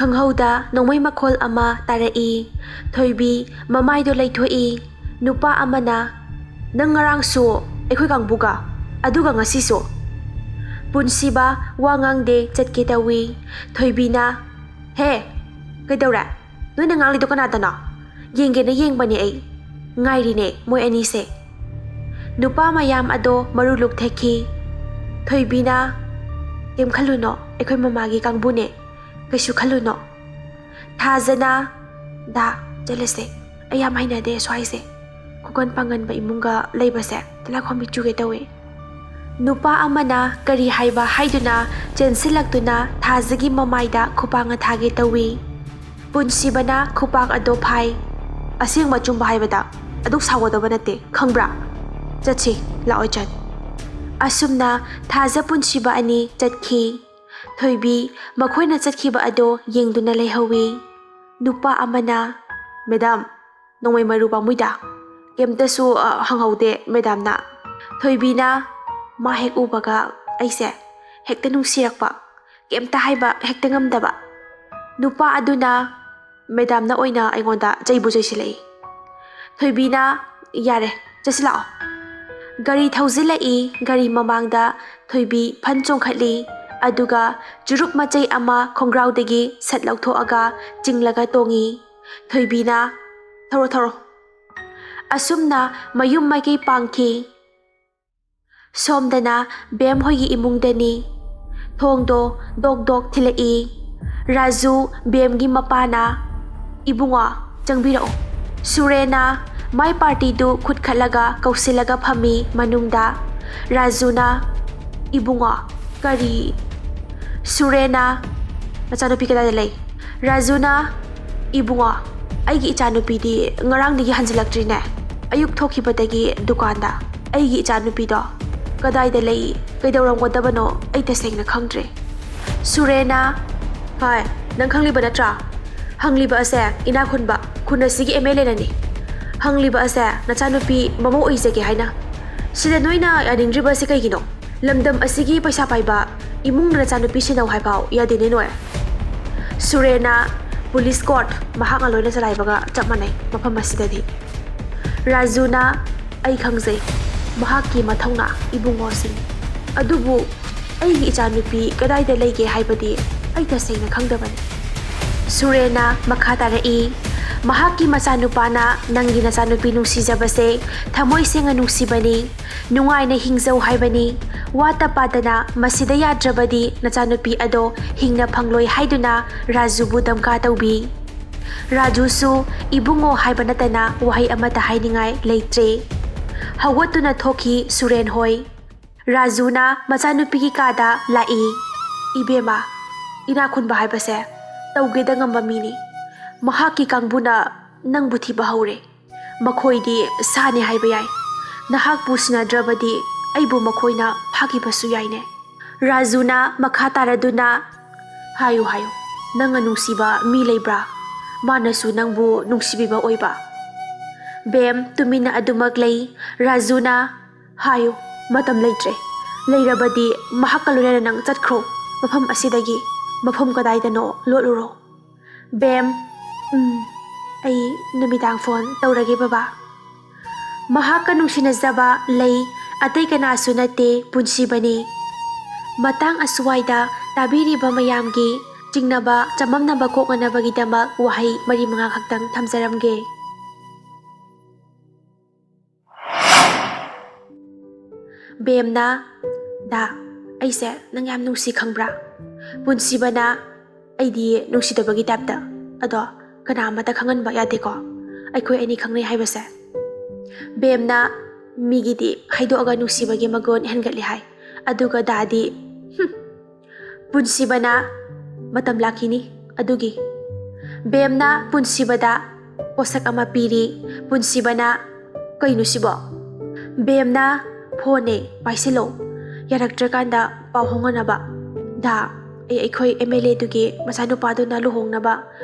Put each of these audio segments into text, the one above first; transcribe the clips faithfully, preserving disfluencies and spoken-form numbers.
ꯈꯪꯍꯧꯗ ꯅꯣꯡꯃꯩ ꯃꯈꯣꯜ ꯑꯃ ꯇꯥꯔꯛꯏ꯫ ꯊꯣꯏꯕꯤ ꯃꯃꯥꯏꯗꯣ ꯂꯩꯊꯣꯛꯏ꯫ ꯅꯨꯄꯥ ꯑꯃꯅ, "ꯅꯪ ꯉꯔꯥꯡꯁꯨ ꯑꯩꯈꯣꯏ ꯀꯥꯡꯕꯨꯒ, ꯑꯗꯨꯒ ꯉꯁꯤꯁꯨ?" ꯄꯨꯟꯁꯤꯕ ꯋꯥ ꯉꯥꯡꯗꯦ, ꯆꯠꯀꯦ ꯇꯧꯏ꯫ ꯊꯣꯏꯕꯤꯅ, "ꯍꯦ, ꯀꯩꯗꯧꯔꯦ? ꯅꯣꯏꯅ ꯉꯥꯡꯂꯤꯗꯣ ꯀꯅꯥꯗꯅꯣ? ꯌꯦꯡꯒꯦꯅ ꯌꯦꯡꯕꯅꯦ ꯑꯩ꯫ ꯉꯥꯏꯔꯤꯅꯦ ꯃꯣꯏ ꯑꯅꯤꯁꯦ꯫" ꯅꯨꯄꯥ ꯃꯌꯥꯝ ꯑꯗꯣ ꯃꯔꯨ ꯂꯨꯛꯊꯈꯤ꯫ ꯊꯣꯏꯕꯤꯅ, "ꯀꯩꯝ ꯈꯜꯂꯨꯅꯣ, ꯑꯩꯈꯣꯏ ꯃꯃꯥꯒꯤ ꯀꯥꯡꯕꯨꯅꯦ, ꯀꯩꯁꯨ ꯈꯜꯂꯨꯅꯣ꯫" ꯊꯥꯖꯅ, "ꯗꯥ, ꯆꯠꯂꯁꯦ, ꯑꯩ ꯌꯥꯝ ꯍꯩꯅꯗꯦ ꯁ꯭ꯋꯥꯏꯁꯦ, ꯈꯨꯒꯟ ꯄꯥꯡꯒꯟꯕ ꯏꯃꯨꯡꯒ ꯂꯩꯕꯁꯦ ꯇꯤꯜꯂꯥꯈꯣꯝꯕꯤ ꯆꯨꯒꯦ ꯇꯧꯋꯦ꯫" ꯅꯨꯄꯥ ꯑꯃꯅ ꯀꯔꯤ ꯍꯥꯏꯕ ꯍꯥꯏꯗꯨꯅ ꯆꯦꯟꯁꯤꯜꯂꯛꯇꯨꯅ ꯊꯥꯖꯒꯤ ꯃꯃꯥꯏꯗ ꯈꯨꯄꯥꯛꯅ ꯊꯥꯒꯦ ꯇꯧꯏ꯫ ꯄꯨꯟꯁꯤꯕꯅ ꯈꯨꯄꯥꯛ ꯑꯗꯣ ꯐꯥꯏ꯫ "ꯑꯁꯦꯡꯕ ꯑꯆꯨꯝꯕ ꯍꯥꯏꯕꯗ ꯑꯗꯨꯛ ꯁꯥꯎꯒꯗꯕ ꯅꯠꯇꯦ, ꯈꯪꯕ꯭ꯔꯥ? ꯆꯠꯁꯤ, ꯂꯥꯛꯑꯣ ꯏꯆꯟ꯫" ꯑꯁꯨꯝꯅ ꯊꯥꯖ ꯄꯨꯟꯁꯤꯕ ꯑꯅꯤ ꯆꯠꯈꯤ꯫ ꯊꯣꯏꯕꯤ ꯃꯈꯣꯏꯅ ꯆꯠꯈꯤꯕ ꯑꯗꯣ ꯌꯦꯡꯗꯨꯅ ꯂꯩꯍꯧꯋꯤ꯫ ꯅꯨꯄꯥ ꯑꯃꯅ, "ꯃꯦꯗꯥꯝ, ꯅꯣꯡꯃꯩ ꯃꯔꯨ ꯄꯥꯝꯃꯨꯏꯗ꯫ ꯀꯩꯝꯇꯁꯨ, ꯑ, ꯍꯪꯍꯧꯗꯦ ꯃꯦꯗꯥꯝꯅ꯫" ꯊꯣꯏꯕꯤꯅ, ꯃꯥ ꯍꯦꯛ ꯎꯕꯒ ꯑꯩꯁꯦ ꯍꯦꯛꯇ ꯅꯨꯡꯁꯤꯔꯛꯄ, ꯀꯩꯝꯇ ꯍꯥꯏꯕ ꯍꯦꯛꯇ ꯉꯝꯗꯕ꯫ ꯅꯨꯄꯥ ꯑꯗꯨꯅ, "ꯃꯦꯗꯥꯝꯅ ꯑꯣꯏꯅ ꯑꯩꯉꯣꯟꯗ ꯆꯩꯕꯨ ꯆꯩꯁꯤꯜꯂꯛꯏ꯫" ꯊꯣꯏꯕꯤꯅ, "ꯌꯥꯔꯦ, ꯆꯠꯁꯤꯜꯂꯛꯑꯣ꯫" ꯒꯥꯔꯤ ꯊꯧꯖꯤꯜꯂꯛꯏ꯫ ꯒꯥꯔꯤ ꯃꯃꯥꯡꯗ ꯊꯣꯏꯕꯤ ꯐꯟ ꯆꯣꯡꯈꯠꯂꯤ, ꯑꯗꯨꯒ ꯆꯨꯔꯨꯞ ꯃꯆꯩ ꯑꯃ ꯈꯣꯡꯒ꯭ꯔꯥꯎꯗꯒꯤ ꯁꯠ ꯂꯧꯊꯣꯛꯑꯒ ꯆꯤꯡꯂꯒ ꯇꯣꯡꯉꯤ꯫ ꯊꯣꯏꯕꯤꯅ, "ꯊꯧꯔꯣ, ꯊꯧꯔꯣ꯫" ꯑꯁꯨꯝꯅ ꯃꯌꯨꯝ ꯃꯥꯏꯀꯩ ꯄꯥꯡꯈꯤ꯫ ꯁꯣꯝꯗꯅ ꯕꯦꯝ ꯍꯣꯏꯒꯤ ꯏꯃꯨꯡꯗꯅꯤ꯫ ꯊꯣꯡꯗꯣ ꯗꯣꯛ ꯗꯣꯛ ꯊꯤꯜꯂꯛꯏ꯫ ꯔꯥꯖꯨ, ꯕꯦꯝꯒꯤ ꯃꯄꯥꯅ, "ꯏꯕꯨꯡꯉꯣ, ꯆꯪꯕꯤꯔꯛꯎ꯫" ꯁꯨꯔꯦꯅ ꯃꯥꯏ ꯄꯥꯔꯇꯤꯗꯨ ꯈꯨꯠꯈꯠꯂꯒ ꯀꯧꯁꯤꯜꯂꯒ ꯐꯝꯃꯤ ꯃꯅꯨꯡꯗ꯫ ꯔꯥꯖꯨꯅ, "ꯏꯕꯨꯡꯉꯣ, ꯀꯔꯤ?" ꯁꯨꯔꯦꯅ, "ꯅꯆꯥꯅꯨꯄꯤ ꯀꯗꯥꯏꯗ ꯂꯩ?" ꯔꯥꯖꯨꯅ, "ꯏꯕꯨꯡꯉꯣ, ꯑꯩꯒꯤ ꯏꯆꯥꯅꯨꯄꯤꯗꯤ ꯉꯔꯥꯡꯗꯒꯤ ꯍꯟꯖꯤꯜꯂꯛꯇ꯭ꯔꯤꯅꯦ꯫ ꯑꯌꯨꯛ ꯊꯣꯛꯈꯤꯕꯗꯒꯤ ꯗꯨꯀꯥꯟꯗ꯫ ꯑꯩꯒꯤ ꯏꯆꯥꯅꯨꯄꯤꯗꯣ ꯀꯗꯥꯏꯗ ꯂꯩ, ꯀꯩꯗꯧꯔꯝꯒꯗꯕꯅꯣ ꯑꯩ ꯇꯁꯦꯡꯅ ꯈꯪꯗ꯭ꯔꯦ꯫" ꯁꯨꯔꯦꯅ, "ꯍꯣꯏ, ꯅꯪ ꯈꯪꯂꯤꯕ ꯅꯠꯇ꯭ꯔꯥ? ꯍꯪꯂꯤꯕ ꯑꯁꯦ ꯏꯅꯥꯛ ꯈꯨꯟꯕ ꯈꯨꯟ ꯑꯁꯤꯒꯤ ꯑꯦꯝ ꯑꯦꯜ ꯑꯦꯅꯅꯤ꯫ ꯍꯪꯂꯤꯕ ꯑꯁꯦ ꯅꯆꯥꯅꯨꯄꯤ ꯃꯃꯧ ꯑꯣꯏꯖꯒꯦ ꯍꯥꯏꯅ꯫ ꯁꯤꯗ ꯅꯣꯏꯅ ꯌꯥꯅꯤꯡꯗ꯭ꯔꯤꯕ ꯑꯁꯤ ꯀꯩꯒꯤꯅꯣ? ꯂꯝꯗꯝ ꯑꯁꯤꯒꯤ ꯄꯩꯁꯥ ꯄꯥꯏꯕ ꯏꯃꯨꯡꯗ ꯅꯆꯥꯅꯨꯄꯤ ꯁꯤꯟꯅꯧ ꯍꯥꯏꯐꯥꯎ ꯌꯥꯗꯦꯅꯦ ꯅꯣꯏ꯫" ꯁꯨꯔꯦꯟꯅ ꯄꯨꯂꯤꯁ ꯀꯣꯔꯠ ꯃꯍꯥꯛꯅ ꯂꯣꯏꯅ ꯆꯂꯥꯏꯕꯒ ꯆꯞ ꯃꯥꯟꯅꯩ ꯃꯐꯝ ꯑꯁꯤꯗꯗꯤ꯫ ꯔꯥꯖꯨꯅ, "ꯑꯩ ꯈꯪꯖꯩ, ꯃꯍꯥꯛꯀꯤ ꯃꯊꯧꯅꯥ ꯏꯕꯨꯡꯉꯣꯁꯤꯡ꯫ ꯑꯗꯨꯕꯨ ꯑꯩꯒꯤ ꯏꯆꯥꯅꯨꯄꯤ ꯀꯗꯥꯏꯗ ꯂꯩꯒꯦ ꯍꯥꯏꯕꯗꯤ ꯑꯩ ꯇꯁꯦꯡꯅ ꯈꯪꯗꯕꯅꯤ꯫" ꯁꯨꯔꯦꯟꯅ ꯃꯈꯥ ꯇꯥꯔꯛꯏ, "ꯃꯍꯥꯛꯀꯤ ꯃꯆꯥꯅꯨꯄꯥꯅ ꯅꯪꯒꯤ ꯅꯆꯥꯅꯨꯄꯤ ꯅꯨꯡꯁꯤꯖꯕꯁꯦ ꯊꯃꯣꯏ ꯁꯦꯡꯅ ꯅꯨꯡꯁꯤꯕꯅꯤ, ꯅꯨꯡꯉꯥꯏꯅ ꯍꯤꯡꯖꯧ ꯍꯥꯏꯕꯅꯤ꯫ ꯋꯥꯠꯇ ꯄꯥꯗꯅ ꯃꯁꯤꯗ ꯌꯥꯗ꯭ꯔꯕꯗꯤ ꯅꯆꯥꯅꯨꯄꯤ ꯑꯗꯣ ꯍꯤꯡꯅ ꯐꯪꯂꯣꯏ ꯍꯥꯏꯗꯨꯅ ꯔꯥꯖꯨꯕꯨ ꯗꯝꯀꯥ ꯇꯧꯕꯤ꯫" ꯔꯥꯖꯨꯁꯨ ꯏꯕꯨꯡꯉꯣ ꯍꯥꯏꯕ ꯅꯠꯇꯅ ꯋꯥꯍꯩ ꯑꯃꯠꯇ ꯍꯥꯏꯅꯤꯡꯉꯥꯏ ꯂꯩꯇ꯭ꯔꯦ꯫ ꯍꯧꯒꯠꯇꯨꯅ ꯊꯣꯛꯈꯤ ꯁꯨꯔꯦꯟ ꯍꯣꯏ꯫ ꯔꯥꯖꯨꯅ ꯃꯆꯥꯅꯨꯄꯤꯒꯤ ꯀꯥꯗ ꯂꯥꯛꯏ꯫ "ꯏꯕꯦꯝꯃ, ꯏꯅꯥꯛ ꯈꯨꯟꯕ ꯍꯥꯏꯕꯁꯦ ꯇꯧꯒꯦꯗ ꯉꯝꯕ ꯃꯤꯅꯤ꯫ ꯃꯍꯥꯛꯀꯤ ꯀꯥꯡꯕꯨꯅ ꯅꯪꯕꯨ ꯊꯤꯕ ꯍꯧꯔꯦ꯫ ꯃꯈꯣꯏꯗꯤ ꯁꯥꯅꯤ ꯍꯥꯏꯕ ꯌꯥꯏ꯫ ꯅꯍꯥꯛꯄꯨ ꯁꯤꯟꯅꯗ꯭ꯔꯕꯗꯤ ꯑꯩꯕꯨ ꯃꯈꯣꯏꯅ ꯐꯥꯈꯤꯕꯁꯨ ꯌꯥꯏꯅꯦ꯫" ꯔꯥꯖꯨꯅ ꯃꯈꯥ ꯇꯥꯔꯗꯨꯅ, "ꯍꯥꯏꯌꯨ, ꯍꯥꯏꯌꯨ, ꯅꯪꯅ ꯅꯨꯡꯁꯤꯕ ꯃꯤ ꯂꯩꯕ꯭ꯔꯥ? ꯃꯥꯅꯁꯨ ꯅꯪꯕꯨ ꯅꯨꯡꯁꯤꯕꯤꯕ ꯑꯣꯏꯕ꯫" ꯕꯦꯝ ꯇꯨꯃꯤꯟꯅ ꯑꯗꯨꯃꯛ ꯂꯩ꯫ ꯔꯥꯖꯨꯅ, "ꯍꯥꯏꯌꯨ, ꯃꯇꯝ ꯂꯩꯇ꯭ꯔꯦ꯫ ꯂꯩꯔꯕꯗꯤ ꯃꯍꯥꯛꯀ ꯂꯣꯏꯅꯅ ꯅꯪ ꯆꯠꯈ꯭ꯔꯣ꯫ ꯃꯐꯝ ꯑꯁꯤꯗꯒꯤ ꯃꯐꯝ ꯀꯗꯥꯏꯗꯅꯣ ꯂꯣꯠꯂꯨꯔꯣ꯫" ꯕꯦꯝ, "ꯎꯝ, ꯑꯩ ꯅꯨꯃꯤꯗꯥꯡ ꯐꯣꯟ ꯇꯧꯔꯒꯦ ꯕꯕꯥ꯫" ꯃꯍꯥꯛꯀ ꯅꯨꯡꯁꯤꯅꯖꯕ ꯂꯩ, ꯑꯇꯩ ꯀꯅꯥꯁꯨ ꯅꯠꯇꯦ, ꯄꯨꯟꯁꯤꯕꯅꯤ꯫ ꯃꯇꯥꯡ ꯑꯁ꯭ꯋꯥꯏꯗ ꯇꯥꯕꯤꯔꯤꯕ ꯃꯌꯥꯝꯒꯤ ꯆꯤꯡꯅꯕ ꯆꯃꯝꯅꯕ ꯀꯣꯛꯅꯅꯕꯒꯤꯗꯃꯛ ꯋꯥꯍꯩ ꯃꯔꯤ ꯃꯉꯥ ꯈꯛꯇꯪ ꯊꯝꯖꯔꯝꯒꯦ꯫ ꯕꯦꯝꯅ, "ꯗꯥ, ꯑꯩꯁꯦ ꯅꯪ ꯌꯥꯝ ꯅꯨꯡꯁꯤ ꯈꯪꯕ꯭ꯔꯥ?" ꯄꯨꯟꯁꯤꯕꯅ, "ꯑꯩꯗꯤ ꯅꯨꯡꯁꯤꯗꯕꯒꯤ ꯇꯥꯏꯞꯇ꯫ ꯑꯗꯣ ꯀꯅꯥ ꯑꯃꯠꯇ ꯈꯪꯍꯟꯕ ꯌꯥꯗꯦꯀꯣ, ꯑꯩꯈꯣꯏ ꯑꯅꯤ ꯈꯪꯅꯩ ꯍꯥꯏꯕꯁꯦ꯫" ꯕꯦꯝꯅ, "ꯃꯤꯒꯤꯗꯤ ꯍꯥꯏꯗꯣꯛꯑꯒ ꯅꯨꯡꯁꯤꯕꯒꯤ ꯃꯒꯨꯟ ꯍꯦꯟꯒꯠꯂꯤ ꯍꯥꯏ, ꯑꯗꯨꯒ ꯗꯥꯗꯤ, ꯍꯨꯝ꯫" ꯄꯨꯟꯁꯤꯕꯅ, "ꯃꯇꯝ ꯂꯥꯛꯈꯤꯅꯤ ꯑꯗꯨꯒꯤ꯫" ꯕꯦꯝꯅ ꯄꯨꯟꯁꯤꯕꯗ ꯄꯣꯠꯁꯛ ꯑꯃ ꯄꯤꯔꯤ꯫ ꯄꯨꯟꯁꯤꯕꯅ, "ꯀꯩꯅꯣ ꯁꯤꯕꯣ?" ꯕꯦꯝꯅ, "ꯐꯣꯟꯅꯦ, ꯄꯥꯏꯁꯤꯜꯂꯣ꯫ ꯌꯥꯔꯛꯇ꯭ꯔꯀꯥꯟꯗ ꯄꯥꯎ ꯍꯣꯡꯅꯅꯕ꯫ ꯗꯥ, ꯑꯩ ꯑꯩꯈꯣꯏ ꯑꯦꯝ ꯑꯦꯜ ꯑꯦꯗꯨꯒꯤ ꯃꯆꯥꯅꯨꯄꯥꯗꯨꯅ ꯂꯨꯍꯣꯡꯅꯕ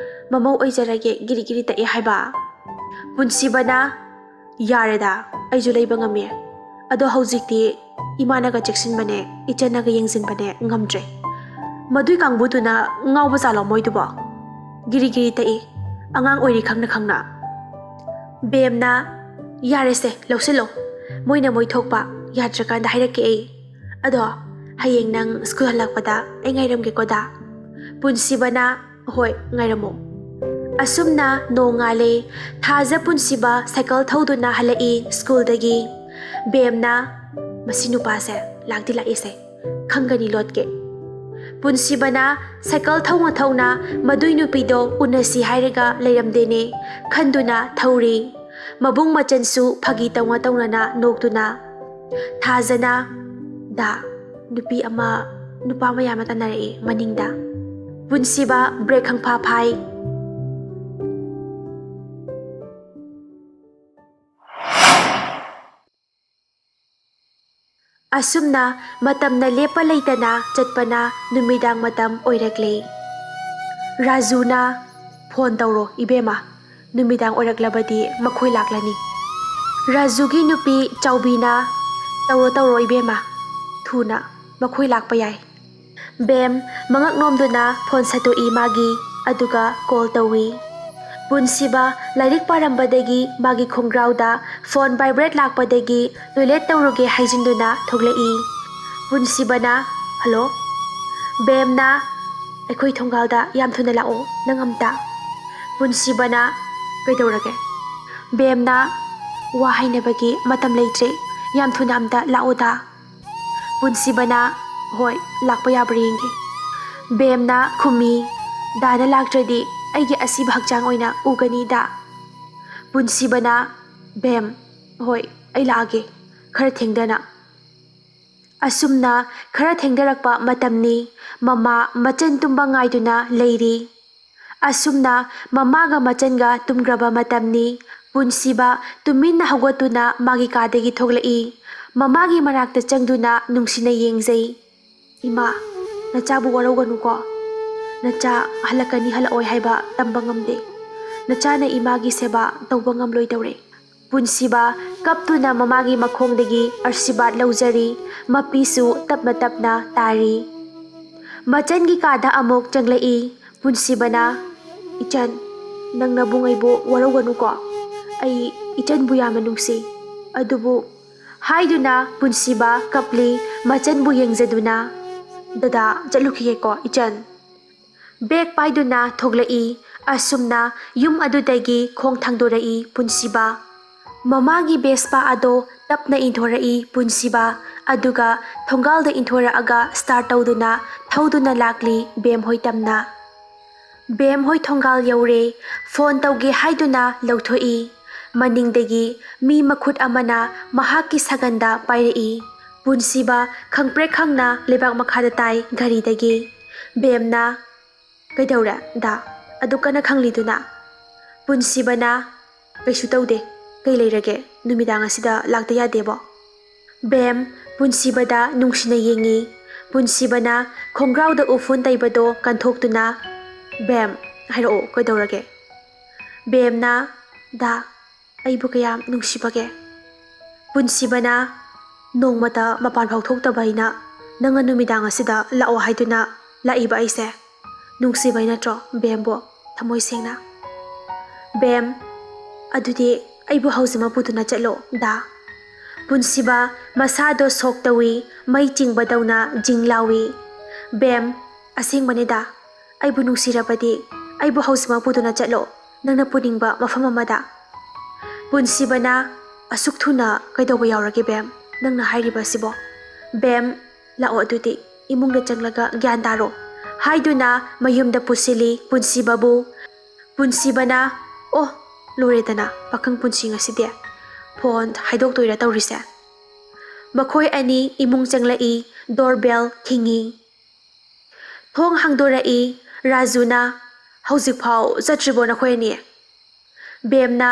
ꯃꯃꯧ ꯑꯣꯏꯖꯔꯒꯦ ꯒꯤꯔꯤ ꯒꯤꯔꯤ ꯇꯛꯑꯦ ꯍꯥꯏꯕ꯫" ꯄꯨꯟꯁꯤꯕꯅ, "ꯌꯥꯔꯦꯗ, ꯑꯩꯁꯨ ꯂꯩꯕ ꯉꯝꯃꯦ꯫ ꯑꯗꯣ ꯍꯧꯖꯤꯛꯇꯤ ꯏꯃꯥꯅꯒ ꯆꯦꯛꯁꯤꯟꯕꯅꯦ, ꯏꯆꯟꯅꯒ ꯌꯦꯡꯁꯤꯟꯕꯅꯦ ꯉꯝꯗ꯭ꯔꯦ꯫ "ꯃꯗꯨꯏ ꯀꯥꯡꯕꯨꯗꯨꯅ ꯉꯥꯎꯕ ꯖꯥꯠꯂꯣ ꯃꯣꯏꯗꯨꯕꯣ?" ꯒꯤꯔꯤ ꯒꯤꯔꯤ ꯇꯛꯏ, ꯑꯉꯥꯡ ꯑꯣꯏꯔꯤ ꯈꯪꯅ ꯈꯪꯅ꯫ ꯕꯦꯝꯅ, "ꯌꯥꯔꯦꯁꯦ, ꯂꯧꯁꯤꯜꯂꯣ꯫ ꯃꯣꯏꯅ ꯃꯣꯏ ꯊꯣꯛꯄ, ꯌꯥꯗ꯭ꯔꯀꯥꯟꯗ ꯍꯥꯏꯔꯛꯀꯦ ꯑꯩ꯫ ꯑꯗꯣ ꯍꯌꯦꯡ ꯅꯪ ꯁ꯭ꯀꯨꯜ ꯍꯜꯂꯛꯄꯗ ꯑꯩ ꯉꯥꯏꯔꯝꯒꯦꯀꯣ ꯗꯥ?" ꯄꯨꯟꯁꯤꯕꯅ, "ꯍꯣꯏ, ꯉꯥꯏꯔꯝꯃꯣ"꯫ ꯑꯁꯨꯝꯅ ꯅꯣꯡꯉꯥꯜꯂꯦ꯫ ꯊꯥꯖ ꯄꯨꯟꯁꯤꯕ ꯁꯥꯏꯀꯜ ꯊꯧꯗꯨꯅ ꯍꯜꯂꯛꯏ ꯁ꯭ꯀꯨꯜꯗꯒꯤ꯫ ꯕꯦꯝꯅ, "ꯃꯁꯤ ꯅꯨꯄꯥꯁꯦ ꯂꯥꯛꯇꯤ ꯂꯥꯛꯏꯁꯦ, ꯈꯪꯒꯅꯤ ꯂꯣꯠꯀꯦ"꯫ ꯄꯨꯟꯁꯤꯕꯅ ꯁꯥꯏꯀꯜ ꯊꯧꯅ ꯊꯧꯅ ꯃꯗꯨꯏ ꯅꯨꯄꯤꯗꯣ ꯎꯅꯁꯤ ꯍꯥꯏꯔꯒ ꯂꯩꯔꯝꯗꯦꯅꯦ ꯈꯟꯗꯨꯅ ꯊꯧꯔꯤ꯫ ꯃꯕꯨꯡ ꯃꯆꯟꯁꯨ ꯐꯥꯒꯤ ꯇꯧꯅ ꯇꯧꯅꯅ ꯅꯣꯛꯇꯨꯅ꯫ ꯊꯥꯖꯅ, "ꯗꯥ, ꯅꯨꯄꯤ ꯑꯃ, ꯅꯨꯄꯥ ꯃꯌꯥꯝ ꯑꯃ ꯇꯥꯟꯅꯔꯛꯏ ꯃꯅꯤꯡꯗ"꯫ ꯄꯨꯟꯁꯤꯕ ꯕ꯭ꯔꯦꯛ ꯈꯪꯐꯥ ꯐꯥꯏ꯫ ꯑꯁꯨꯝꯅ ꯃꯇꯝꯅ ꯂꯦꯞꯄ ꯂꯩꯇꯅ ꯆꯠꯄꯅ ꯅꯨꯃꯤꯗꯥꯡ ꯃꯇꯝ ꯑꯣꯏꯔꯛꯂꯦ꯫ ꯔꯥꯖꯨꯅ, "ꯐꯣꯟ ꯇꯧꯔꯣ ꯏꯕꯦꯝꯃ, ꯅꯨꯃꯤꯗꯥꯡ ꯑꯣꯏꯔꯛꯂꯕꯗꯤ ꯃꯈꯣꯏ ꯂꯥꯛꯂꯅꯤ"꯫ ꯔꯥꯖꯨꯒꯤ ꯅꯨꯄꯤ ꯆꯥꯎꯕꯤꯅ, "ꯇꯧꯔꯣ ꯇꯧꯔꯣ ꯏꯕꯦꯝꯃ, ꯊꯨꯅ ꯃꯈꯣꯏ ꯂꯥꯛꯄ ꯌꯥꯏ"꯫ ꯕꯦꯝ ꯃꯉꯛ ꯅꯣꯝꯗꯨꯅ ꯐꯣꯟ ꯁꯠꯇꯣꯛꯏ ꯃꯥꯒꯤ, ꯑꯗꯨꯒ ꯀꯣꯜ ꯇꯧꯏ꯫ ꯄꯨꯟꯁꯤꯕ ꯂꯥꯏꯔꯤꯛ ꯄꯥꯔꯝꯕꯗꯒꯤ ꯃꯥꯒꯤ ꯈꯣꯡꯒ꯭ꯔꯥꯎꯗ ꯐꯣꯟ ꯚꯥꯏꯕ꯭ꯔꯦꯠ ꯂꯥꯛꯄꯗꯒꯤ ꯇꯣꯏꯂꯦꯠ ꯇꯧꯔꯨꯒꯦ ꯍꯥꯏꯖꯤꯟꯗꯨꯅ ꯊꯣꯛꯂꯛꯏ꯫ ꯄꯨꯟꯁꯤꯕꯅ, "ꯍꯜꯂꯣ?" ꯕꯦꯝꯅ, "ꯑꯩꯈꯣꯏ ꯊꯣꯡꯒꯥꯜꯗ ꯌꯥꯝ ꯊꯨꯅ ꯂꯥꯛꯑꯣ ꯅꯪ ꯑꯝꯇ"꯫ ꯄꯨꯟꯁꯤꯕꯅ, "ꯀꯩꯗꯧꯔꯒꯦ?" ꯕꯦꯝꯅ, "ꯋꯥ ꯍꯥꯏꯅꯕꯒꯤ ꯃꯇꯝ ꯂꯩꯇ꯭ꯔꯦ, ꯌꯥꯝ ꯊꯨꯅ ꯑꯝꯇ ꯂꯥꯛꯑꯣꯗ"꯫ ꯄꯨꯟꯁꯤꯕꯅ, "ꯍꯣꯏ, ꯂꯥꯛꯄ ꯌꯥꯕ꯭ꯔꯥ ꯌꯦꯡꯒꯦ"꯫ ꯕꯦꯝꯅ ꯈꯨꯝꯃꯤ, "ꯗꯥꯅ ꯂꯥꯛꯇ꯭ꯔꯗꯤ ꯑꯩꯒꯤ ꯑꯁꯤꯕ ꯍꯛꯆꯥꯡ ꯑꯣꯏꯅ ꯎꯒꯅꯤꯗ"꯫ ꯄꯨꯟꯁꯤꯕꯅ, "ꯕꯦꯝ, ꯍꯣꯏ, ꯑꯩ ꯂꯥꯛꯑꯒꯦ, ꯈꯔ ꯊꯦꯡꯗꯅ"꯫ ꯑꯁꯨꯝꯅ ꯈꯔ ꯊꯦꯡꯗꯔꯛꯄ ꯃꯇꯝꯅꯤ꯫ ꯃꯃꯥ ꯃꯆꯟ ꯇꯨꯝꯕ ꯉꯥꯏꯗꯨꯅ ꯂꯩꯔꯤ꯫ ꯑꯁꯨꯝꯅ ꯃꯃꯥꯒ ꯃꯆꯟꯒ ꯇꯨꯝꯈ꯭ꯔꯕ ꯃꯇꯝꯅꯤ꯫ ꯄꯨꯟꯁꯤꯕ ꯇꯨꯃꯤꯟꯅ ꯍꯧꯒꯠꯇꯨꯅ ꯃꯥꯒꯤ ꯀꯥꯗꯒꯤ ꯊꯣꯛꯂꯛꯏ꯫ ꯃꯃꯥꯒꯤ ꯃꯅꯥꯛꯇ ꯆꯪꯗꯨꯅ ꯅꯨꯡꯁꯤꯅ ꯌꯦꯡꯖꯩ꯫ "ꯏꯃꯥ, ꯅꯆꯥꯕꯨ ꯋꯥꯔꯧꯒꯅꯨꯀꯣ꯫ ꯅꯆꯥ ꯍꯜꯂꯛꯀꯅꯤ ꯍꯜꯂꯛꯑꯣꯏ ꯍꯥꯏꯕ ꯇꯝꯕ ꯉꯝꯗꯦ꯫ ꯅꯆꯥꯅ ꯏꯃꯥꯒꯤ ꯁꯦꯕꯥ ꯇꯧꯕ ꯉꯝꯂꯣꯏꯗꯧꯔꯦ"꯫ ꯄꯨꯟꯁꯤꯕ ꯀꯞꯇꯨꯅ ꯃꯃꯥꯒꯤ ꯃꯈꯣꯡꯗꯒꯤ ꯑꯥꯁꯤꯔꯕꯥꯗ ꯂꯧꯖꯔꯤ꯫ ꯃꯄꯤꯁꯨ ꯇꯞꯅ ꯇꯞꯅ ꯇꯥꯔꯤ꯫ ꯃꯆꯟꯒꯤ ꯀꯥꯗ ꯑꯃꯨꯛ ꯆꯪꯂꯛꯏ꯫ ꯄꯨꯟꯁꯤꯕꯅ, "ꯏꯆꯟ, ꯅꯪ ꯅꯕꯨꯡ ꯑꯩꯕꯨ ꯋꯥꯔꯧꯒꯅꯨꯀꯣ꯫ ꯑꯩ ꯏꯆꯟꯕꯨ ꯌꯥꯝꯅ ꯅꯨꯡꯁꯤ꯫ ꯑꯗꯨꯕꯨ," ꯍꯥꯏꯗꯨꯅ ꯄꯨꯟꯁꯤꯕ ꯀꯞꯂꯤ꯫ ꯃꯆꯟꯕꯨ ꯌꯦꯡꯖꯗꯨꯅ, "ꯗꯗꯥ, ꯆꯠꯂꯨꯈꯤꯒꯦꯀꯣ ꯏꯆꯟ"꯫ ꯕꯦꯒ ꯄꯥꯏꯗꯨꯅ ꯊꯣꯛꯂꯛꯏ꯫ ꯑꯁꯨꯝꯅ ꯌꯨꯝ ꯑꯗꯨꯗꯒꯤ ꯈꯣꯡ ꯊꯥꯡꯗꯣꯔꯛꯏ ꯄꯨꯟꯁꯤꯕ꯫ ꯃꯃꯥꯒꯤ ꯕꯦꯁꯄꯥ ꯑꯗꯣ ꯇꯞꯅ ꯏꯟꯊꯣꯔꯛꯏ ꯄꯨꯟꯁꯤꯕ, ꯑꯗꯨꯒ ꯊꯣꯡꯒꯥꯜꯗ ꯏꯟꯊꯣꯔꯛꯑꯒ ꯁ꯭ꯇꯥꯔꯠ ꯇꯧꯗꯨꯅ ꯊꯧꯗꯨꯅ ꯂꯥꯛꯂꯤ ꯕꯦꯝ ꯍꯣꯏ ꯇꯝꯅ꯫ ꯕꯦꯝ ꯍꯣꯏ ꯊꯣꯡꯒꯥꯜ ꯌꯧꯔꯦ꯫ ꯐꯣꯟ ꯇꯧꯒꯦ ꯍꯥꯏꯗꯨꯅ ꯂꯧꯊꯣꯛꯏ꯫ ꯃꯅꯤꯡꯗꯒꯤ ꯃꯤ ꯃꯈꯨꯠ ꯑꯃꯅ ꯃꯍꯥꯛꯀꯤ ꯁꯥꯒꯟꯗ ꯄꯥꯏꯔꯛꯏ꯫ ꯄꯨꯟꯁꯤꯕ ꯈꯪꯄ꯭ꯔꯦꯛ ꯈꯪꯅ ꯂꯩꯕꯥꯛ ꯃꯈꯥꯗ ꯇꯥꯏ ꯘꯔꯤꯗꯒꯤ꯫ ꯕꯦꯝꯅ, "ꯀꯩꯗꯧꯔꯦ, ꯗꯥ? ꯑꯗꯨꯛ ꯀꯟꯅ ꯈꯪꯂꯤꯗꯨꯅ?" ꯄꯨꯟꯁꯤꯕꯅ, "ꯀꯩꯁꯨ ꯇꯧꯗꯦ꯫ ꯀꯩ ꯂꯩꯔꯒꯦ? ꯅꯨꯃꯤꯗꯥꯡ ꯑꯁꯤꯗ ꯂꯥꯛꯇ ꯌꯥꯗꯦꯕꯣ?" ꯕꯦꯝ ꯄꯨꯟꯁꯤꯕꯗ ꯅꯨꯡꯁꯤꯅ ꯌꯦꯡꯉꯤ꯫ ꯄꯨꯟꯁꯤꯕꯅ ꯈꯣꯡꯒ꯭ꯔꯥꯎꯗ ꯎꯐꯨꯟ ꯇꯩꯕꯗꯣ ꯀꯟꯊꯣꯛꯇꯨꯅ, "ꯕꯦꯝ, ꯍꯥꯏꯔꯛꯑꯣ, ꯀꯩꯗꯧꯔꯒꯦ?" ꯕꯦꯝꯅ, "ꯗꯥ, ꯑꯩꯕꯨ ꯀꯌꯥꯝ ꯅꯨꯡꯁꯤꯕꯒꯦ?" ꯄꯨꯟꯁꯤꯕꯅ, "ꯅꯣꯡꯃꯇ ꯃꯄꯥꯟ ꯐꯥꯎ ꯊꯣꯛꯇꯕ ꯑꯩꯅ ꯅꯪꯅ ꯅꯨꯃꯤꯗꯥꯡ ꯑꯁꯤꯗ ꯂꯥꯛꯑꯣ ꯍꯥꯏꯗꯨꯅ ꯂꯥꯛꯏꯕ ꯑꯩꯁꯦ꯫ ꯅꯨꯡꯁꯤꯕꯩ ꯅꯠꯇ꯭ꯔꯣ, ꯕꯦꯝꯕꯨ? ꯊꯃꯣꯏ ꯁꯦꯡꯅ?" ꯕꯦꯝ, "ꯑꯗꯨꯗꯤ ꯑꯩꯕꯨ ꯍꯧꯖꯤꯛꯃꯛ ꯄꯨꯗꯨꯅ ꯆꯠꯂꯣ, ꯗꯥ꯫" ꯄꯨꯟꯁꯤꯕ ꯃꯁꯥꯗꯣ ꯁꯣꯛ ꯇꯧꯏ, ꯃꯩ ꯆꯤꯡꯕꯗꯧꯅ ꯖꯤꯡ ꯂꯥꯎꯏ꯫ ꯕꯦꯝ, "ꯑꯁꯦꯡꯕꯅꯦ, ꯗꯥ꯫ ꯑꯩꯕꯨ ꯅꯨꯡꯁꯤꯔꯕꯗꯤ ꯑꯩꯕꯨ ꯍꯧꯖꯤꯛꯃꯛ ꯄꯨꯗꯨꯅ ꯆꯠꯂꯣ, ꯅꯪꯅ ꯄꯨꯅꯤꯡꯕ ꯃꯐꯝ ꯑꯃꯗ꯫" ꯄꯨꯟꯁꯤꯕꯅ, "ꯑꯁꯨꯛ ꯊꯨꯅ ꯀꯩꯗꯧꯕ ꯌꯥꯎꯔꯒꯦ, ꯕꯦꯝ? ꯅꯪꯅ ꯍꯥꯏꯔꯤꯕ ꯑꯁꯤꯕꯣ?" ꯕꯦꯝ, "ꯂꯥꯛꯑꯣ ꯑꯗꯨꯗꯤ, ꯏꯃꯨꯡꯗ ꯆꯪꯂꯒ ꯒ꯭ꯌꯥꯟ ꯇꯥꯔꯣ," ꯍꯥꯏꯗꯨꯅ ꯃꯌꯨꯝꯗ ꯄꯨꯁꯤꯜꯂꯤ ꯄꯨꯟꯁꯤꯕꯕꯨ꯫ ꯄꯨꯟꯁꯤꯕꯅ, "ꯑꯣ, ꯂꯣꯏꯔꯦꯗꯅ ꯄꯥꯈꯪ ꯄꯨꯟꯁꯤ ꯉꯁꯤꯗꯤ꯫ ꯐꯣꯟ ꯍꯥꯏꯗꯣꯛꯇꯣꯏꯔꯥ ꯇꯧꯔꯤꯁꯦ?" ꯃꯈꯣꯏ ꯑꯅꯤ ꯏꯃꯨꯡ ꯆꯪꯂꯛꯏ, ꯗꯣꯔ ꯕꯦꯜ ꯈꯤꯡꯉꯤ꯫ ꯊꯣꯡ ꯍꯥꯡꯗꯣꯔꯛꯏ꯫ ꯔꯥꯖꯨꯅ, "ꯍꯧꯖꯤꯛꯐꯥꯎ ꯆꯠꯇ꯭ꯔꯤꯕꯣ ꯅꯈꯣꯏ ꯑꯅꯤ?" ꯕꯦꯝꯅ,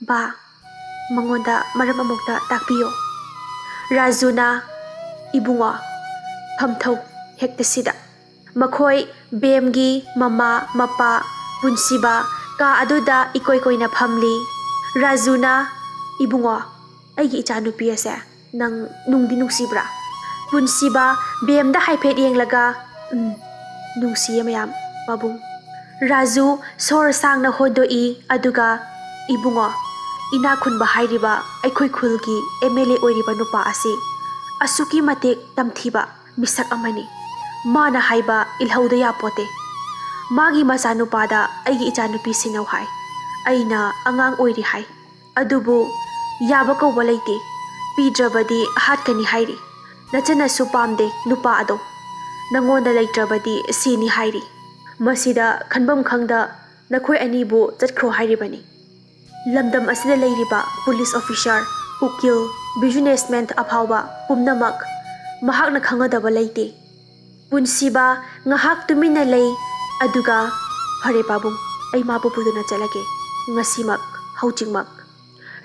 "ꯕꯥ, ꯃꯉꯣꯟꯗ ꯃꯔꯝ ꯑꯃꯨꯛꯇ ꯇꯥꯛꯄꯤꯌꯣ꯫" ꯔꯥꯖꯨꯅ, "ꯏꯕꯨꯡꯉꯣ, ꯐꯝꯊꯧ ꯍꯦꯛꯇ ꯁꯤꯗ꯫" ꯃꯈꯣꯏ ꯕꯦꯝꯒꯤ ꯃꯃꯥ, ꯃꯄꯥ, ꯄꯨꯟꯁꯤꯕ ꯀꯥ ꯑꯗꯨꯗ ꯏꯀꯣꯏ ꯀꯣꯏꯅ ꯐꯝꯂꯤ꯫ ꯔꯥꯖꯨꯅ, "ꯏꯕꯨꯡꯉꯣ, ꯑꯩꯒꯤ ꯏꯆꯥꯅꯨꯄꯤ ꯑꯁꯦ ꯅꯪ ꯅꯨꯡꯗꯤ ꯅꯨꯡꯁꯤꯕ꯭ꯔꯥ?" ꯄꯨꯟꯁꯤꯕ ꯕꯦꯝꯗ ꯍꯥꯏꯐꯦꯠ ꯌꯦꯡꯂꯒ, ꯎꯝ, ꯅꯨꯡꯁꯤꯌꯦ ꯃꯌꯥꯝ, ꯄꯥꯕꯨꯡ꯫ ꯔꯥꯖꯨ ꯁꯣꯔ ꯁꯥꯡꯅ ꯍꯣꯟꯗꯣꯛꯏ, ꯑꯗꯨꯒ, "ꯏꯕꯨꯡꯉꯣ, ꯏꯅꯥꯛ ꯈꯨꯟꯕ ꯍꯥꯏꯔꯤꯕ ꯑꯩꯈꯣꯏ ꯈꯨꯜꯒꯤ ꯑꯦꯝ ꯑꯦꯜ ꯑꯦ ꯑꯣꯏꯔꯤꯕ ꯅꯨꯄꯥ ꯑꯁꯤ ꯑꯁꯨꯛꯀꯤ ꯃꯇꯤꯛ ꯇꯝꯊꯤꯕ ꯃꯤꯁꯛ ꯑꯃꯅꯤ꯫ ꯃꯥꯅ ꯍꯥꯏꯕ ꯏꯜꯍꯧꯗ ꯌꯥꯄꯣꯠꯇꯦ꯫ ꯃꯥꯒꯤ ꯃꯆꯥꯅꯨꯄꯥꯗ ꯑꯩꯒꯤ ꯏꯆꯥꯅꯨꯄꯤ ꯁꯤꯟꯅꯧ ꯍꯥꯏ꯫ ꯑꯩꯅ ꯑꯉꯥꯡ ꯑꯣꯏꯔꯤ ꯍꯥꯏ꯫ ꯑꯗꯨꯕꯨ ꯌꯥꯕ ꯀꯧꯕ ꯂꯩꯇꯦ꯫ ꯄꯤꯗ꯭ꯔꯕꯗꯤ ꯍꯥꯠꯀꯅꯤ ꯍꯥꯏꯔꯤ꯫ ꯅꯆꯟꯅꯁꯨ ꯄꯥꯝꯗꯦ ꯅꯨꯄꯥ ꯑꯗꯣ꯫ ꯅꯉꯣꯟꯗ ꯂꯩꯇ꯭ꯔꯕꯗꯤ ꯁꯤꯅꯤ ꯍꯥꯏꯔꯤ꯫ ꯃꯁꯤꯗ ꯈꯟꯐꯝ ꯈꯪꯗ ꯅꯈꯣꯏ ꯑꯅꯤꯕꯨ ꯆꯠꯈ꯭ꯔꯣ ꯍꯥꯏꯔꯤꯕꯅꯤ꯫ ꯂꯝꯗꯝ ꯑꯁꯤꯗ ꯂꯩꯔꯤꯕ ꯄꯨꯂꯤꯁ ꯑꯣꯐꯤꯁꯥꯔ, ꯎꯀꯤꯜ, ꯕꯤꯖꯤꯅꯦꯁꯃꯦꯟ ꯑꯐꯥꯎꯕ ꯄꯨꯝꯅꯃꯛ ꯃꯍꯥꯛꯅ ꯈꯪꯒꯗꯕ ꯂꯩꯇꯦ꯫" ꯄꯨꯟꯁꯤꯕ ꯉꯥꯏꯍꯥꯛ ꯇꯨꯃꯤꯟꯅ ꯂꯩ, ꯑꯗꯨꯒ, "ꯐꯔꯦ ꯄꯥꯕꯨꯡ, ꯑꯩ ꯃꯥꯕꯨ ꯄꯨꯗꯨꯅ ꯆꯠꯂꯒꯦ, ꯉꯁꯤꯃꯛ, ꯍꯧꯖꯤꯛꯃꯛ꯫"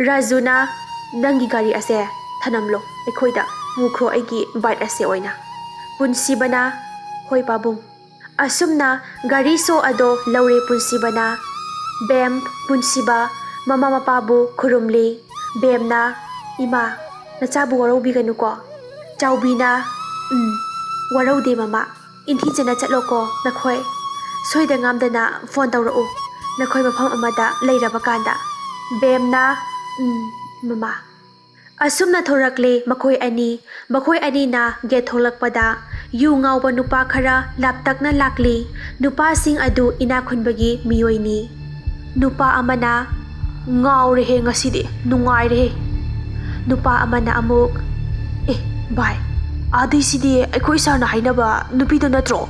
ꯔꯥꯖꯨꯅ, "ꯅꯪꯒꯤ ꯒꯥꯔꯤ ꯑꯁꯦ ꯊꯅꯝꯂꯣ ꯑꯩꯈꯣꯏꯗ, ꯄꯨꯈ꯭ꯔꯣ ꯑꯩꯒꯤ ꯕꯥꯏꯛ ꯑꯁꯦ ꯑꯣꯏꯅ꯫" ꯄꯨꯟꯁꯤꯕꯅ, "ꯍꯣꯏ ꯄꯥꯕꯨꯡ꯫" ꯑꯁꯨꯝꯅ ꯒꯥꯔꯤ ꯁꯣ ꯑꯗꯣ ꯂꯧꯔꯦ ꯄꯨꯟꯁꯤꯕꯅ꯫ ꯕꯦꯝ, ꯄꯨꯟꯁꯤꯕ ꯃꯃꯥ ꯃꯄꯥꯕꯨ ꯈꯨꯔꯨꯝꯂꯤ꯫ ꯕꯦꯝꯅ, "ꯏꯃꯥ, ꯅꯆꯥꯕꯨ ꯋꯥꯔꯧꯕꯤꯒꯅꯨꯀꯣ꯫" ꯆꯥꯎꯕꯤꯅ, "ꯎꯝ, ꯋꯥꯔꯧꯗꯦ ꯃꯃꯥ꯫ ꯏꯟꯊꯤꯖꯅ ꯆꯠꯂꯣꯀꯣ ꯅꯈꯣꯏ꯫ ꯁꯣꯏꯗ ꯉꯥꯝꯗꯅ ꯐꯣꯟ ꯇꯧꯔꯛꯎ, ꯅꯈꯣꯏ ꯃꯐꯝ ꯑꯃꯗ ꯂꯩꯔꯕ ꯀꯥꯟꯗ꯫" ꯕꯦꯝꯅ, "ꯎꯝ, ꯃꯃꯥ꯫" ꯑꯁꯨꯝꯅ ꯊꯣꯔꯛꯂꯦ ꯃꯈꯣꯏ ꯑꯅꯤ꯫ ꯃꯈꯣꯏ ꯑꯅꯤꯅ ꯒꯦꯠ ꯊꯣꯛꯂꯛꯄꯗ ꯌꯨ ꯉꯥꯎꯕ ꯅꯨꯄꯥ ꯈꯔ ꯂꯥꯞꯇꯛꯅ ꯂꯥꯛꯂꯤ꯫ ꯅꯨꯄꯥꯁꯤꯡ ꯑꯗꯨ ꯏꯅꯥꯛ ꯈꯨꯟꯕꯒꯤ ꯃꯤꯑꯣꯏꯅꯤ꯫ ꯅꯨꯄꯥ ꯑꯃꯅ, "ꯉꯥꯎꯔꯦꯍꯦ ꯉꯁꯤꯗꯤ, ꯅꯨꯡꯉꯥꯏꯔꯦꯍꯦ꯫" ꯅꯨꯄꯥ ꯑꯃꯅ ꯑꯃꯨꯛ, "ꯑꯦ ꯚꯥꯏ, ꯑꯥꯗꯩꯁꯤꯗꯤ ꯑꯩꯈꯣꯏ ꯁꯥꯔꯅ ꯍꯥꯏꯅꯕ ꯅꯨꯄꯤꯗꯣ ꯅꯠꯇ꯭ꯔꯣ?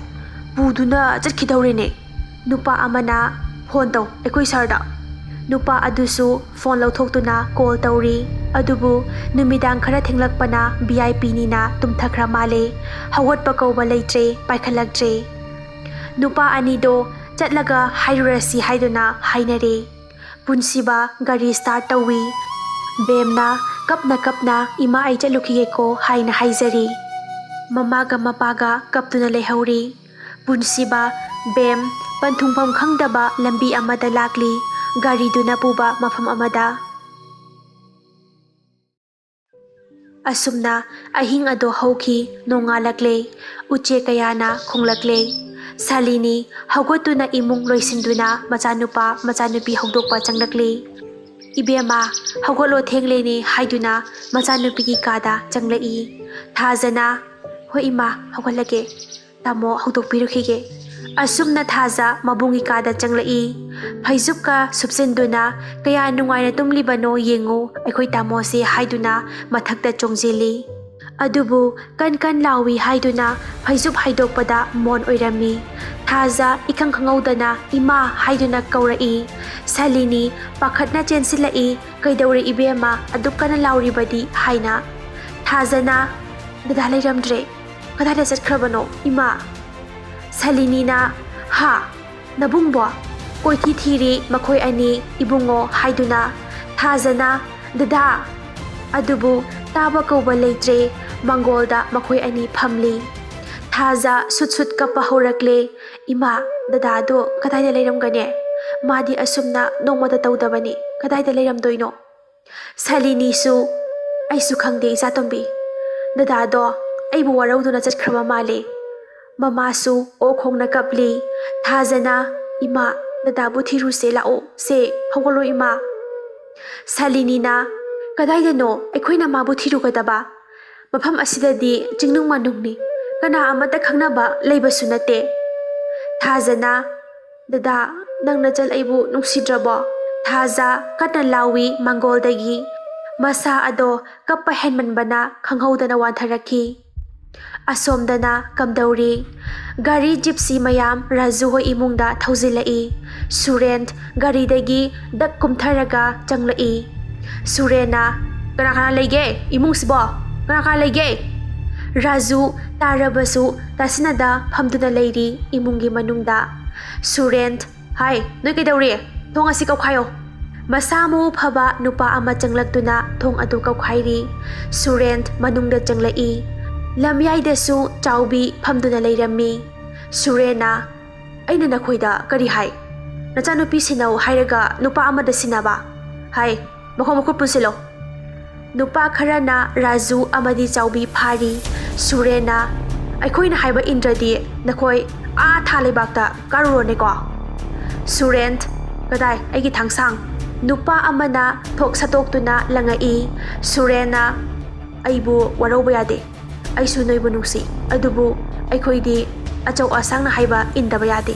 ꯄꯨꯗꯨꯅ ꯆꯠꯈꯤꯗꯧꯔꯦꯅꯦ꯫" ꯅꯨꯄꯥ ꯑꯃꯅ, "ꯐꯣꯟ ꯇꯧ ꯑꯩꯈꯣꯏ ꯁꯥꯔꯗ꯫" ꯅꯨꯄꯥ ꯑꯗꯨꯁꯨ ꯐꯣꯟ ꯂꯧꯊꯣꯛꯇꯨꯅ ꯀꯣꯜ ꯇꯧꯔꯤ꯫ ꯑꯗꯨꯕꯨ ꯅꯨꯃꯤꯗꯥꯡ ꯈꯔ ꯊꯦꯡꯂꯛꯄꯅ ꯚꯤ ꯑꯥꯏ ꯄꯤꯅꯤꯅ ꯇꯨꯝꯊꯈ꯭ꯔ ꯃꯥꯜꯂꯦ꯫ ꯍꯧꯒꯠꯄ ꯀꯧꯕ ꯂꯩꯇ꯭ꯔꯦ, ꯄꯥꯏꯈꯠꯂꯛꯇ꯭ꯔꯦ꯫ ꯅꯨꯄꯥ ꯑꯅꯤꯗꯣ ꯆꯠꯂꯒ ꯍꯥꯏꯔꯨꯔꯁꯤ ꯍꯥꯏꯗꯨꯅ ꯍꯥꯏꯅꯔꯦ꯫ ꯄꯨꯟꯁꯤꯕ ꯒꯥꯔꯤ ꯁ꯭ꯇꯥꯔꯠ ꯇꯧꯏ꯫ ꯕꯦꯝꯅ ꯀꯞꯅ ꯀꯞꯅ, "ꯏꯃꯥ, ꯑꯩ ꯆꯠꯂꯨꯈꯤꯒꯦꯀꯣ" ꯍꯥꯏꯅ ꯍꯥꯏꯖꯔꯤ꯫ ꯃꯃꯥꯒ ꯃꯄꯥꯒ ꯀꯞꯇꯨꯅ ꯂꯩꯍꯧꯔꯤ꯫ ꯄꯨꯟꯁꯤꯕ, ꯕꯦꯝ, ꯄꯟꯊꯨꯡꯐꯝ ꯈꯪꯗꯕ ꯂꯝꯕꯤ ꯑꯃꯗ ꯂꯥꯛꯂꯤ꯫ ꯒꯥꯔꯤꯗꯨꯅ ꯄꯨꯕ ꯃꯐꯝ ꯑꯃꯗ꯫ ꯑꯁꯨꯝꯅ ꯑꯍꯤꯡ ꯑꯗꯣ ꯍꯧꯈꯤ꯫ ꯅꯣꯡꯉꯥꯜꯂꯛꯂꯦ꯫ ꯎꯆꯦꯛ ꯀꯌꯥꯅ ꯈꯣꯡꯂꯛꯂꯦ꯫ ꯁꯥꯂꯤꯅꯤ ꯍꯧꯒꯠꯇꯨꯅ ꯏꯃꯨꯡ ꯂꯣꯏꯁꯤꯟꯗꯨꯅ ꯃꯆꯥꯅꯨꯄꯥ ꯃꯆꯥꯅꯨꯄꯤ ꯍꯧꯗꯣꯛꯄ ꯆꯪꯂꯛꯂꯤ꯫ "ꯏꯕꯦꯝꯃ, ꯍꯧꯒꯠꯂꯣ, ꯊꯦꯡꯂꯦꯅꯦ" ꯍꯥꯏꯗꯨꯅ ꯃꯆꯥꯅꯨꯄꯤꯒꯤ ꯀꯥꯗ ꯆꯪꯂꯛꯏ꯫ ꯊꯥꯖꯅ, "ꯍꯣꯏ ꯏꯃꯥ, ꯍꯧꯒꯠꯂꯒꯦ꯫ ꯇꯥꯃꯣ ꯍꯧꯗꯣꯛꯄꯤꯔꯨꯈꯤꯒꯦ"꯫ ꯑꯁꯨꯝꯅ ꯊꯥꯖ ꯃꯕꯨꯡꯒꯤ ꯀꯥꯗ ꯆꯪꯂꯛꯏ꯫ ꯐꯩꯖꯨꯞꯀ ꯁꯨꯞꯆꯤꯟꯗꯨꯅ, "ꯀꯌꯥ ꯅꯨꯡꯉꯥꯏꯅ ꯇꯨꯝꯂꯤꯕꯅꯣ ꯌꯦꯡꯉꯨ ꯑꯩꯈꯣꯏ ꯇꯥꯃꯣꯁꯦ" ꯍꯥꯏꯗꯨꯅ ꯃꯊꯛꯇ ꯆꯣꯡꯁꯤꯜꯂꯤ꯫ ꯑꯗꯨꯕꯨ ꯀꯟ ꯀꯟ ꯂꯥꯎꯏ ꯍꯥꯏꯗꯨꯅ ꯐꯩꯖꯨꯞ ꯍꯥꯏꯗꯣꯛꯄꯗ ꯃꯣꯟ ꯑꯣꯏꯔꯝꯃꯤ꯫ ꯊꯥꯖ ꯏꯈꯪ ꯈꯪꯍꯧꯗꯅ "ꯏꯃꯥ" ꯍꯥꯏꯗꯨꯅ ꯀꯧꯔꯛꯏ꯫ ꯁꯥꯂꯤꯅꯤ ꯄꯥꯈꯠꯅ ꯆꯦꯟꯁꯤꯜꯂꯛꯏ꯫ "ꯀꯩꯗꯧꯔꯦ ꯏꯕꯦꯝꯃ, ꯑꯗꯨꯛ ꯀꯟꯅ ꯂꯥꯎꯔꯤꯕꯗꯤ?" ꯍꯥꯏꯅ꯫ ꯊꯥꯖꯅ, "ꯗꯗꯥ ꯂꯩꯔꯝꯗ꯭ꯔꯦ꯫ ꯀꯗꯥꯏꯗ ꯆꯠꯈ꯭ꯔꯕꯅꯣ ꯏꯃꯥ?" ꯁꯥꯂꯤꯅꯤꯅ, "ꯍꯥ? ꯅꯕꯨꯡꯕꯣ?" ꯀꯣꯏꯊꯤ ꯊꯤꯔꯤ ꯃꯈꯣꯏ ꯑꯅꯤ ꯏꯕꯨꯡꯉꯣ ꯍꯥꯏꯗꯨꯅ꯫ ꯊꯥꯖꯅ, "ꯗꯗꯥ!" ꯑꯗꯨꯕꯨ ꯇꯥꯕ ꯀꯧꯕ ꯂꯩꯇ꯭ꯔꯦ꯫ ꯃꯥꯡꯒꯣꯜꯗ ꯃꯈꯣꯏ ꯑꯅꯤ ꯐꯝꯂꯤ꯫ ꯊꯥꯖ ꯁꯨꯠ ꯁꯨꯠ ꯀꯞꯄ ꯍꯧꯔꯛꯂꯦ꯫ "ꯏꯃꯥ, ꯗꯗꯥꯗꯣ ꯀꯗꯥꯏꯗ ꯂꯩꯔꯝꯒꯅꯤ? ꯃꯥꯗꯤ ꯑꯁꯨꯝꯅ ꯅꯣꯡꯃꯇ ꯇꯧꯗꯕꯅꯤ꯫ ꯀꯗꯥꯏꯗ ꯂꯩꯔꯝꯗꯣꯏꯅꯣ?" ꯁꯥꯂꯤꯅꯤꯁꯨ, "ꯑꯩꯁꯨ ꯈꯪꯗꯦ ꯏꯆꯥꯇꯣꯝꯕꯤ꯫ ꯗꯗꯥꯗꯣ ꯑꯩꯕꯨ ꯋꯥꯔꯧꯗꯨꯅ ꯆꯠꯈ꯭ꯔꯕ ꯃꯥꯜꯂꯦ"꯫ ꯃꯃꯥꯁꯨ ꯑꯣꯛ ꯈꯣꯡꯅ ꯀꯞꯂꯤ꯫ ꯊꯥꯖꯅ, "ꯏꯃꯥ, ꯗꯗꯥꯕꯨ ꯊꯤꯔꯨꯁꯦ, ꯂꯥꯛꯑꯣ ꯁꯦ, ꯍꯧꯒꯠꯂꯣ ꯏꯃꯥ"꯫ ꯁꯥꯂꯤꯅꯤꯅ, "ꯀꯗꯥꯏꯗꯅꯣ ꯑꯩꯈꯣꯏꯅ ꯃꯥꯕꯨ ꯊꯤꯔꯨꯒꯗꯕ? ꯃꯐꯝ ꯑꯁꯤꯗꯗꯤ ꯆꯤꯡꯅꯨꯡ ꯃꯥꯅꯨꯡꯅꯤ, ꯀꯅꯥ ꯑꯃꯠꯇ ꯈꯪꯅꯕ ꯂꯩꯕꯁꯨ ꯅꯠꯇꯦ"꯫ ꯊꯥꯖꯅ, "ꯗꯗꯥ, ꯅꯪ ꯅꯆꯜ ꯑꯩꯕꯨ ꯅꯨꯡꯁꯤꯗ꯭ꯔꯕꯣ?" ꯊꯥꯖ ꯀꯟꯅ ꯂꯥꯎꯏ ꯃꯥꯡꯒꯣꯜꯗꯒꯤ꯫ ꯃꯁꯥ ꯑꯗꯣ ꯀꯞꯄ ꯍꯦꯟꯃꯟꯕꯅ ꯈꯪꯍꯧꯗꯅ ꯋꯥꯟꯊꯔꯛꯈꯤ꯫ ꯑꯁꯣꯝꯗꯅ ꯀꯝꯗꯧꯔꯤ? ꯒꯥꯔꯤ ꯖꯤꯞꯁꯤ ꯃꯌꯥꯝ ꯔꯥꯖꯨ ꯍꯣꯏ ꯏꯃꯨꯡꯗ ꯊꯧꯖꯤꯜꯂꯛꯏ꯫ ꯁꯨꯔꯦꯟ ꯒꯥꯔꯤꯗꯒꯤ ꯗꯛ ꯀꯨꯝꯊꯔꯒ ꯆꯪꯂꯛꯏ꯫ ꯁꯨꯔꯦꯟꯅ, "ꯀꯅꯥ ꯀꯅꯥ ꯂꯩꯒꯦ ꯏꯃꯨꯡꯁꯤꯕꯣ? ꯀꯅꯥ ꯀꯅꯥ ꯂꯩꯒꯦ?" ꯔꯥꯖꯨ ꯇꯥꯔꯕꯁꯨ ꯇꯥꯁꯤꯟꯅꯗ ꯐꯝꯗꯨꯅ ꯂꯩꯔꯤ ꯏꯃꯨꯡꯒꯤ ꯃꯅꯨꯡꯗ꯫ ꯁꯨꯔꯦꯟ, "ꯍꯥꯏ, ꯅꯣꯏ ꯀꯩꯗꯧꯔꯤ? ꯊꯣꯡ ꯑꯁꯤ ꯀꯧꯈꯥꯏꯌꯣ"꯫ ꯃꯁꯥ ꯃꯎ ꯐꯕ ꯅꯨꯄꯥ ꯑꯃ ꯆꯪꯂꯛꯇꯨꯅ ꯊꯣꯡ ꯑꯗꯨ ꯀꯧꯈꯥꯏꯔꯤ꯫ ꯁꯨꯔꯦꯟ ꯃꯅꯨꯡꯗ ꯆꯪꯂꯛꯏ꯫ ꯂꯝꯌꯥꯏꯗꯁꯨ ꯆꯥꯎꯕꯤ ꯐꯝꯗꯨꯅ ꯂꯩꯔꯝꯃꯤ꯫ ꯁꯨꯔꯦꯟꯅ, "ꯑꯩꯅ ꯅꯈꯣꯏꯗ ꯀꯔꯤ ꯍꯥꯏ? ꯅꯆꯥꯅꯨꯄꯤ ꯁꯤꯟꯅꯧ ꯍꯥꯏꯔꯒ ꯅꯨꯄꯥ ꯑꯃꯗ ꯁꯤꯟꯅꯕ? ꯍꯥꯏ, ꯃꯈꯣꯡ ꯃꯈꯨꯠ ꯄꯨꯟꯁꯤꯜꯂꯣ"꯫ ꯅꯨꯄꯥ ꯈꯔꯅ ꯔꯥꯖꯨ ꯑꯃꯗꯤ ꯆꯥꯎꯕꯤ ꯐꯥꯔꯤ꯫ ꯁꯨꯔꯦꯟꯅ, "ꯑꯩꯈꯣꯏꯅ ꯍꯥꯏꯕ ꯏꯟꯗ꯭ꯔꯗꯤ ꯅꯈꯣꯏ ꯑꯥ ꯊꯥ ꯂꯩꯕꯥꯛꯇ ꯀꯥꯔꯨꯔꯣꯅꯦꯀꯣ"꯫ ꯁꯨꯔꯦꯟ, "ꯀꯗꯥꯏ? ꯑꯩꯒꯤ ꯊꯥꯡꯁꯥꯡ?" ꯅꯨꯄꯥ ꯑꯃꯅ ꯊꯣꯛ ꯁꯠꯇꯣꯛꯇꯨꯅ ꯂꯪꯉꯛꯏ꯫ ꯁꯨꯔꯦꯟꯅ, "ꯑꯩꯕꯨ ꯋꯥꯔꯧꯕ ꯌꯥꯗꯦ꯫ ꯑꯩꯁꯨ ꯅꯣꯏꯕꯨ ꯅꯨꯡꯁꯤ꯫ ꯑꯗꯨꯕꯨ ꯑꯩꯈꯣꯏꯗꯤ ꯑꯆꯧ ꯑꯁꯥꯡꯅ ꯍꯥꯏꯕ ꯏꯟꯗꯕ ꯌꯥꯗꯦ"꯫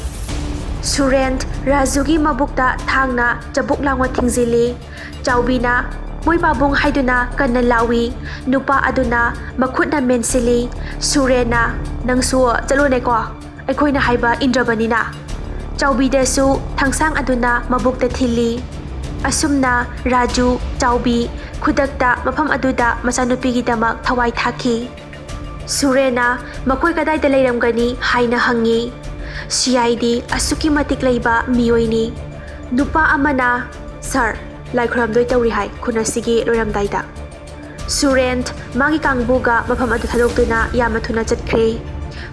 ꯁꯨꯔꯦꯟ ꯔꯥꯖꯨꯒꯤ ꯃꯕꯨꯛꯇ ꯊꯥꯡꯅ ꯆꯕꯨꯛ ꯂꯥꯎꯅ ꯊꯤꯡꯖꯤꯜꯂꯤ꯫ ꯆꯥꯎꯕꯤꯅ, "ꯃꯣꯏ ꯄꯥꯕꯨꯡ ꯍꯥꯏꯗꯨꯅ ꯀꯟꯅ ꯂꯥꯎꯏ꯫ ꯅꯨꯄꯥ ꯑꯗꯨꯅ ꯃꯈꯨꯠꯅ ꯃꯦꯟꯁꯤꯜꯂꯤ꯫ ꯁꯨꯔꯦꯟꯅ, "ꯅꯪꯁꯨ ꯆꯠꯂꯣꯅꯦꯀꯣ, ꯑꯩꯈꯣꯏꯅ ꯍꯥꯏꯕ ꯏꯟꯗ꯭ꯔꯕꯅꯤꯅ"꯫ ꯆꯥꯎꯕꯤꯗꯁꯨ ꯊꯥꯡꯁꯥꯡ ꯑꯗꯨꯅ ꯃꯕꯨꯛꯇ ꯊꯤꯜꯂꯤ꯫ ꯑꯁꯨꯝꯅ ꯔꯥꯖꯨ, ꯆꯥꯎꯕꯤ ꯈꯨꯗꯛꯇ ꯃꯐꯝ ꯑꯗꯨꯗ ꯃꯆꯥꯅꯨꯄꯤꯒꯤꯗꯃꯛ ꯊꯋꯥꯏ ꯊꯥꯈꯤ꯫ ꯁꯨꯔꯦꯟꯅ, "ꯃꯈꯣꯏ ꯀꯗꯥꯏꯗ ꯂꯩꯔꯝꯒꯅꯤ?" ꯍꯥꯏꯅ ꯍꯪꯉꯤ꯫ ꯁꯤ ꯑꯥꯏ ꯗꯤ ꯑꯁꯨꯛꯀꯤ ꯃꯇꯤꯛ ꯂꯩꯕ ꯃꯤꯑꯣꯏꯅꯤ꯫ ꯅꯨꯄꯥ ꯑꯃꯅ, "ꯁꯥꯔ, ꯂꯥꯏ ꯈꯨꯔꯝꯗꯣꯏ ꯇꯧꯔꯤ ꯍꯥꯏ ꯈꯨꯟ ꯑꯁꯤꯒꯤ ꯂꯣꯏꯔꯝꯗꯥꯏꯗ"꯫ ꯁꯨꯔꯦꯟ ꯃꯥꯒꯤ ꯀꯥꯡꯕꯨꯒ ꯃꯐꯝ ꯑꯗꯨ ꯊꯥꯗꯣꯛꯇꯨꯅ ꯌꯥꯝꯅ ꯊꯨꯅ ꯆꯠꯈ꯭ꯔꯦ꯫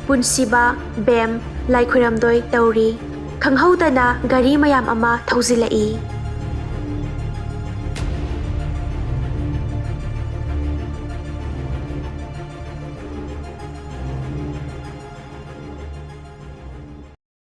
ꯄꯨꯟꯁꯤꯕ, ꯕꯦꯝ, ꯂꯥꯏ ꯈꯨꯔꯝꯗꯣꯏ ꯇꯧꯔꯤ꯫ ꯈꯪꯍꯧꯗꯅ ꯒꯥꯔꯤ ꯃꯌꯥꯝ ꯑꯃ ꯊꯧꯖꯤꯜꯂꯛꯏ꯫